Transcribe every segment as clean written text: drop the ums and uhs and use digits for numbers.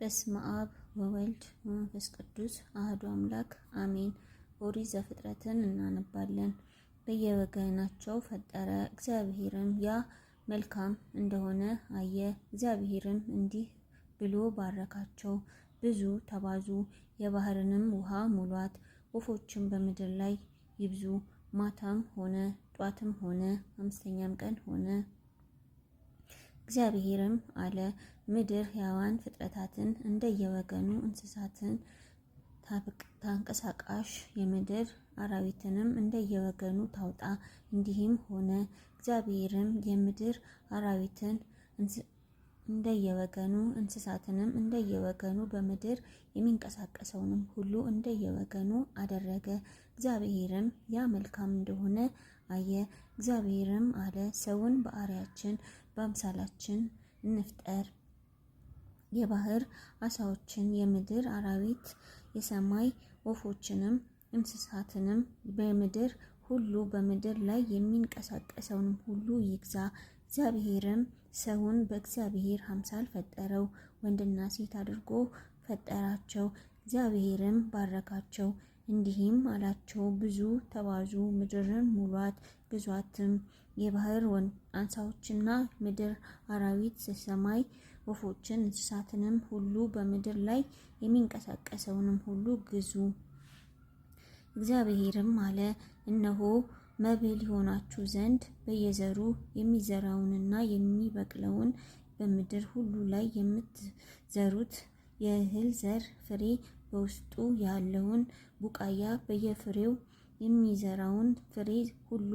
በስመ አብ ወወልድ ወመንፈስ ቅዱስ አህዱ አምላክ አሜን። ኦሪት ዘፍጥረትን እናነባለን። በየወገናቸው ፈጠረ፣ እግዚአብሔርም ያ መልካም እንደሆነ አየ። እግዚአብሔርም እንዲህ ብሎ ባረካቸው፣ ብዙ ተባዙ፣ የባህርንም ውሃ ሙሏት፣ ወፎችም በምድር ላይ ይብዙ። ማታም ሆነ ጧትም ሆነ አምስተኛም ቀን ሆነ። እግዚአብሔርም አለ፣ ምድር ሕያዋን ፍጥረታትን እንደየወገኑ እንስሳትን፣ ተንቀሳቃሽ የምድር አራዊትንም እንደየወገኑ ታውጣ። እንዲህም ሆነ። እግዚአብሔርም የምድር አራዊትን እንደየወገኑ እንስሳትንም እንደየወገኑ በምድር የሚንቀሳቀሰውንም ሁሉ እንደየወገኑ አደረገ። እግዚአብሔርም ያ መልካም እንደሆነ አየ። እግዚአብሔርም አለ፣ ሰውን በአርአያችን በአምሳላችን እንፍጠር፣ የባህር አሳዎችን፣ የምድር አራዊት፣ የሰማይ ወፎችንም እንስሳትንም በምድር ሁሉ በምድር ላይ የሚንቀሳቀሰውንም ሁሉ ይግዛ። እግዚአብሔርም ሰውን በእግዚአብሔር አምሳል ፈጠረው፣ ወንድና ሴት አድርጎ ፈጠራቸው። እግዚአብሔርም ባረካቸው፣ እንዲህም አላቸው፣ ብዙ ተባዙ፣ ምድርን ሙሏት፣ ግዟትም። የባህር ዓሦችና ምድር አራዊት፣ የሰማይ ወፎችን፣ እንስሳትንም ሁሉ በምድር ላይ የሚንቀሳቀሰውንም ሁሉ ግዙ። እግዚአብሔርም አለ፣ እነሆ መብል ይሆናችሁ ዘንድ በየዘሩ የሚዘራውንና የሚበቅለውን በምድር ሁሉ ላይ የምትዘሩት የእህል ዘር ፍሬ በውስጡ ያለውን ቡቃያ በየፍሬው የሚዘራውን ፍሬ ሁሉ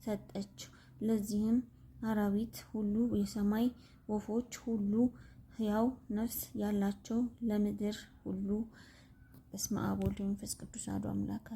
ሰጠች። ለዚህም አራዊት ሁሉ የሰማይ ወፎች ሁሉ ሕያው ነፍስ ያላቸው ለምድር ሁሉ። በስመ አብ ወወልድ ወመንፈስ ቅዱስ አሐዱ አምላክ።